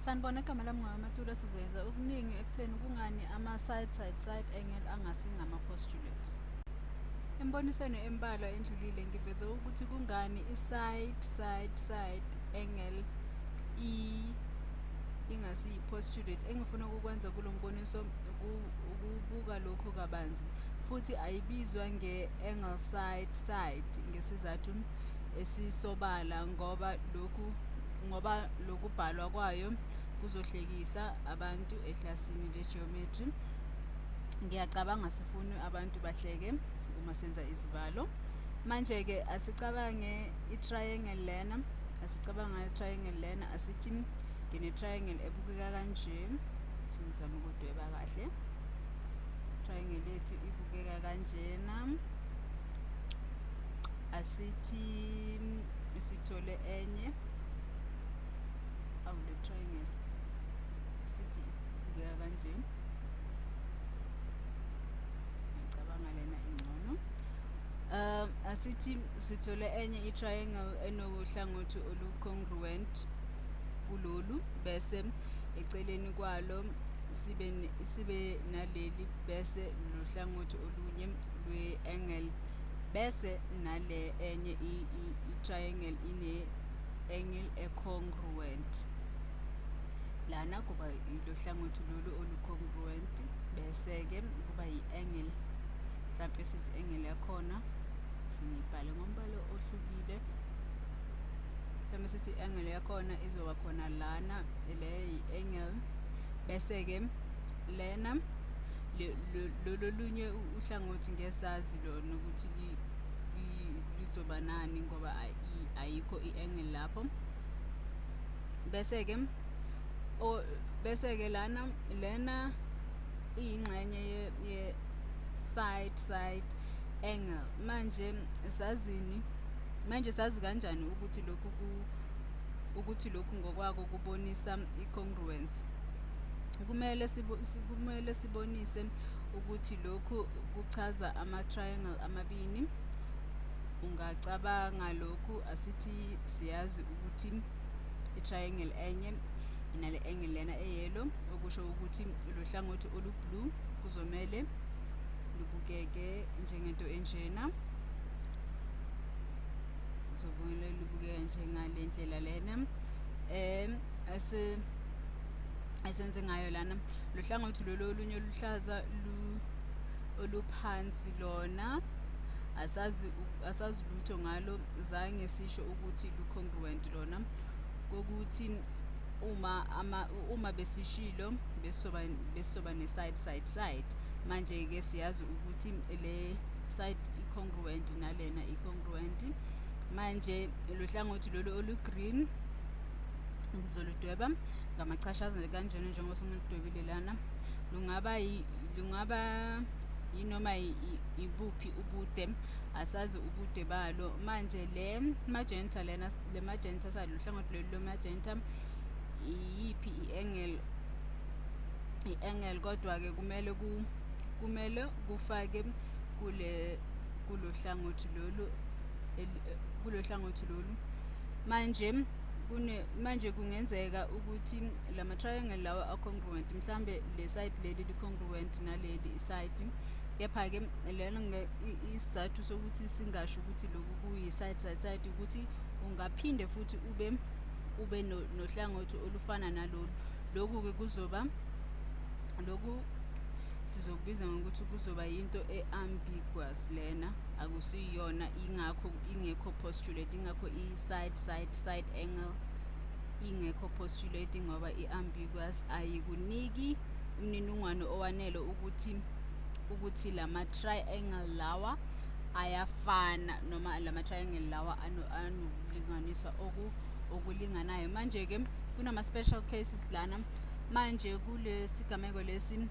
Sanibona, igama lami nguMatula. Sizoyenza okuningi ekutheni kungani ama-side side side angle angasingama-postulates. Embonisweni embalwa endlulile ngiveze ukuthi kungani i-side side side angle ingasiyi-postulate. Engifuna ukukwenza kulo mboniso ukubuka lokhu kabanzi. Futhi ayibizwa nge-angle side side ngesizathu esisobala, ngoba lokubhalwa kwayo kuzohlekisa abantu eklasini le-geometry. Ngiyacabanga sifuna abantu bahleke uma senza izibalo. Manje-ke asicabange i-triangle lena, asicabanga i-triangle lena, asithi ngine-triangle ebukeka kanje. Thi ngizame ukudweba kahle. Triangle yethu ibukeka kanjena. Asithi sithole enye. Awu, le triangle sithi ibukeka kanje. Ngicabanga lena ingcono. Asithi sithole enye i-triangle enohlangothi olu-congruent kulolu, bese eceleni kwalo sibe naleli, bese lohlangothi olunye lwe-angle, bese nale enye i-triangle ine-angle e-congruent lana. Kuba ilo hlangothi lolu olu-congruent, bese-ke kuba i-angle, mhlampe sithi angle yakhona, thi ngiyibhale ngombala ohlukile, mhlawumbe sithi i-angle yakhona izoba khona lana, le i-angle, bese-ke lena lolu lunye uhlangothi ngesazi lona ukuthi lizoba nani, ngoba ayikho i-angle lapho. Bese-ke lana lena iyingxenye ye side side angle. Manje sazini? Manje sazi kanjani ukuthi lokhu ngokwako kubonisa i-congruence? Kumele sibonise ukuthi lokhu kuchaza ama-triangle amabili. Ungacabanga lokhu: asithi siyazi ukuthi i-triangle enye inale angle lena e-yellow, okusho ukuthi lo hlangothi olu-blue kuzomele lubukeke njengento enjena, kuzomele lubukeke njengale ndlela lena ese esenze ngayo lana. Lo hlangothi lolu olunye oluhlaza oluphansi lona asazi lutho ngalo, zange sisho ukuthi lu-congruent lona, kokuthi uma besishilo besizoba ne-side side side. Manje-ke siyazi ukuthi le side i-congruent nalena i-congruent. Manje lo hlangothi lolu olu-green ngizoludweba ngamachashaza kanjena njengoba sengiludwebile lana. Lungaba yinoma ibuphi ubude, asazi ubude balo. Manje le magenta lena, le magenta side, lo hlangothi lolu lo magenta, iyiphi i-angle? I-angle, kodwa-ke kumele kufake kulo hlangothi lolu, kulo hlangothi lolu. Manje kungenzeka ukuthi lama triangle lawa a-congruent, mhlambe le side leli li-congruent naleli side, kepha-ke lelo isizathu sokuthi singasho ukuthi lokhu kuyi-side side side ukuthi ungaphinde futhi ube nohlangothi olufana nalolu. Lokhu-ke kuzoba, lokhu sizokubiza ngokuthi kuzoba yinto e-ambiguous lena, akusiyona, ingakho ingekho postulate, ingakho i-side side side angle ingekho postulate, ngoba i-ambiguous, ayikuniki umniningwane owanele ukuthi lama triangle lawa ayafana noma lama triangle lawa anokulinganiswa okulinganayo. Manje-ke kunama-special cases lana. Manje kule sigameko lesi,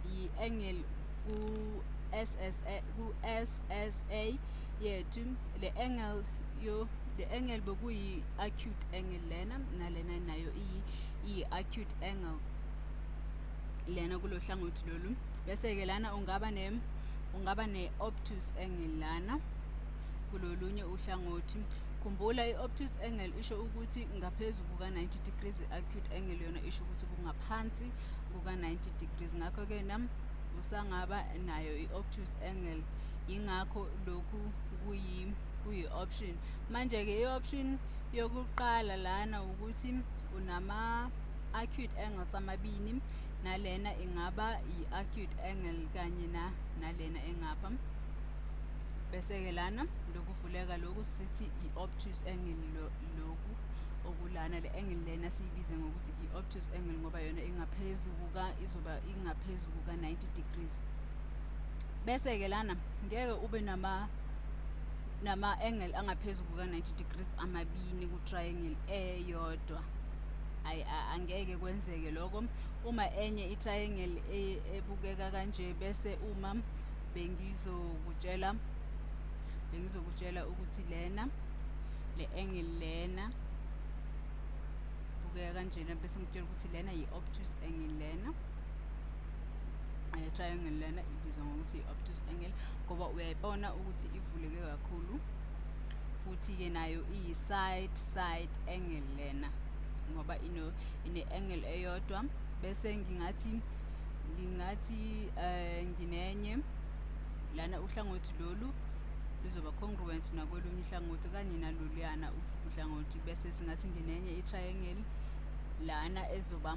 i-angle ku-SSA, ku-SSA yethu, le angle bekuyi-acute angle lena, nalena nayo iyi-acute angle lena kulo hlangothi lolu. Bese-ke lana ungaba ne-obtuse angle lana kulolunye uhlangothi. Khumbula, i-obtuse angle isho ukuthi ngaphezu kuka-90 degrees, i-acute angle yona isho ukuthi kungaphansi kuka-90 degrees. Ngakho-ke nam usangaba nayo i-obtuse angle, yingakho lokhu kuyi-option. Manje-ke i-option yokuqala lana ukuthi unama-acute angles amabini, nalena ingaba i-acute angle kanye nalena engapha. Bese-ke lana lokuvuleka lokhu sithi i-obtuse angle. Lokhu okulana, le angle lena siyibize ngokuthi i-obtuse angle ngoba yona ingaphezu kuka izoba ingaphezu kuka-90 degrees. Bese-ke lana ngeke ube nama-angle angaphezu kuka-90 degrees amabini ku-triangle eyodwa. Angeke kwenzeke lokho. Uma enye i-triangle ebukeka kanje, bese uma bengizokutshela ukuthi lena le angle lena bukeka kanjena, bese ngikutshela ukuthi lena yi-obtuse angle, lena le triangle lena ibizwa ngokuthi i-obtuse angle ngoba uyayibona ukuthi ivuleke kakhulu, futhi-ke nayo iyi-side side angle lena ngoba ine-angle eyodwa. Bese ngingathi nginenye lana, uhlangothi lolu luzoba congruent nakolunye uhlangothi kanye naloluyana uhlangothi. Bese singathi nginenye i-triangle lana ezoba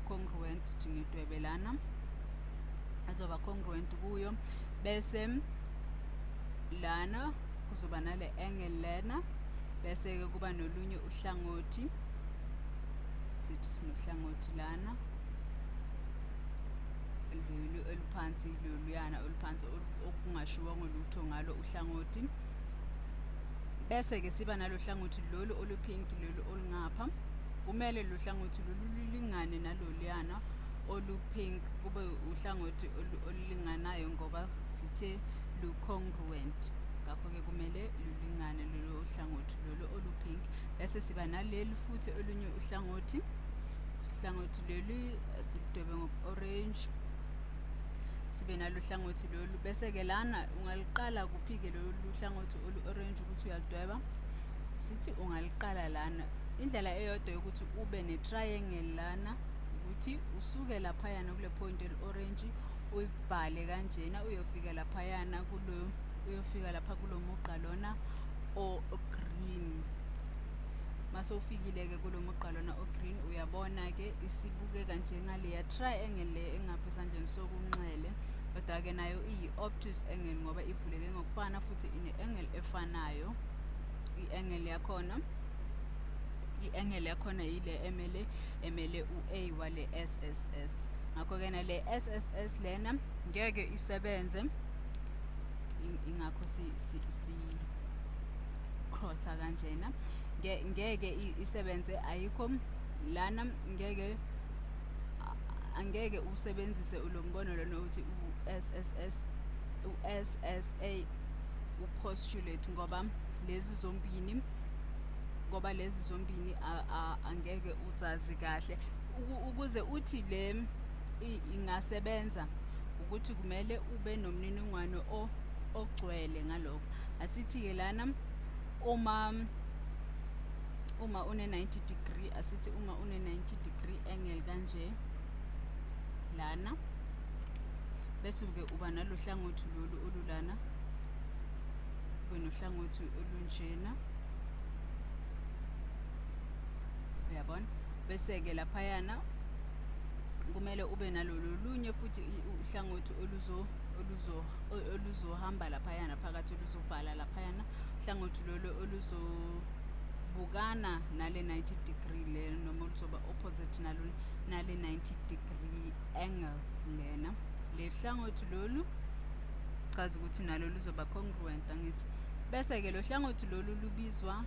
congruent, thi ngidwebe lana, ezoba congruent kuyo. Bese lana kuzoba nale angle lena, bese-ke kuba nolunye uhlangothi, sithi sinohlangothi lana lolu oluphansi, loluyana oluphansi okungashiwongo lutho ngalo uhlangothi. Bese-ke siba nalo hlangothi lolu oluphinki, lolu olungapha. Kumele lo hlangothi lolu lulingane naloluyana olupink, kube uhlangothi olulinganayo ngoba sithe lu-congruent, ngakho-ke kumele lulingane lolo hlangothi lolu olupink. Bese siba naleli futhi olunye uhlangothi, uhlangothi lolu siludwebe ngoku-orange, sibe nalo hlangothi lolu. Bese-ke lana ungaliqala kuphi-ke lolu hlangothi olu-orange ukuthi uyaludweba? Sithi ungaliqala lana. Indlela eyodwa yokuthi ube ne-triangle lana ukuthi usuke laphayana kule point eli-orange, uyibhale kanjena, uyofika laphayana kulo, uyofika lapha kulo mugqa lona o-green. Mase ufikile-ke kulo mugqa lona o-green, uyabona-ke isibukeka njengaleya triangle le engapha esandleni sokunxele, kodwa-ke nayo iyi-obtuse angle ngoba ivuleke ngokufana futhi ine-angle efanayo. I-angle yakhona ile emele u-A wale SSS. Ngakho-ke nale SSS lena ngeke isebenze, ingakho si crossa kanjena. Ngeke isebenze, ayikho lana, ngeke angeke usebenzise lo mbono lona uthi u-SSS u-SSA u-postulate ngoba lezi zombini angeke uzazi kahle. Ukuze uthi le ingasebenza ukuthi kumele ube nomniningwane ogcwele ngalokho. Asithi-ke lana uma une-90 degree, asithi uma une-90 degree angle kanje lana, bese-ke uba nalo hlangothi lolu olulana, ube nohlangothi olunjena, uyabona? Bese-ke laphayana kumele ube nalolo lunye futhi uhlangothi oluzohamba laphayana phakathi, oluzovala laphayana, uhlangothi lolo oluzobukana nale 90 degree le noma oluzoba opposite nalo nale 90 degree angle lena. Le hlangothi lolu chaza ukuthi nalo luzoba congruent, angithi? Bese-ke lo hlangothi lolu lubizwa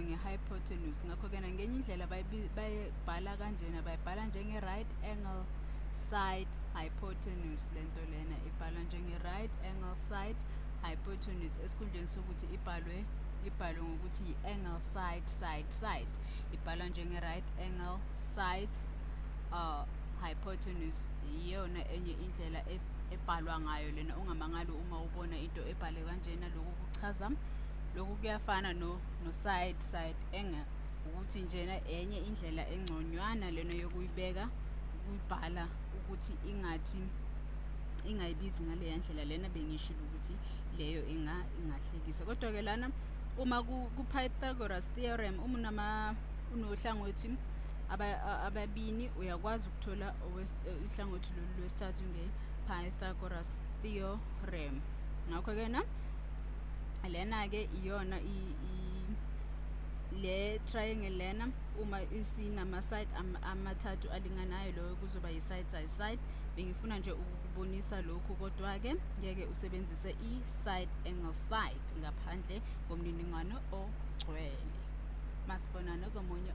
nge-hypotenuse. Ngakho-ke nangenye indlela bayibhala kanjena, bayibhala njenge-right angle side hypotenuse. Lento lena ibhalwa njenge-right angle side hypotenuse esikhundleni sokuthi ibhalwe ngokuthi i-angle side side side, ibhalwa njenge-right angle side hypotenuse. Iyona enye indlela ebhalwa ngayo lena. Ungamangali uma ubona into ebhalwe kanjena. Lokhu kuchaza Lokhu kuyafana no side side angle, ukuthi njena enye indlela engconywana lena yokuyibeka, ukuyibhala ukuthi ingathi ingayibizi ngaleya ndlela lena bengishilo ukuthi leyo ingahlekisa. Kodwa-ke lana uma ku-Pythagoras theorem, uma unohlangothi ababini, uyakwazi ukuthola ihlangothi lolu lwesithathu nge-Pythagoras theorem. Ngakho-ke na lena-ke iyona le triangle lena, uma isinama-side amathathu alinganayo, loyo kuzoba yi-side side side. Bengifuna nje ukukubonisa lokhu, kodwa-ke ngeke usebenzise i-side angle side ngaphandle komniningwane ogcwele. Masibonane komunye.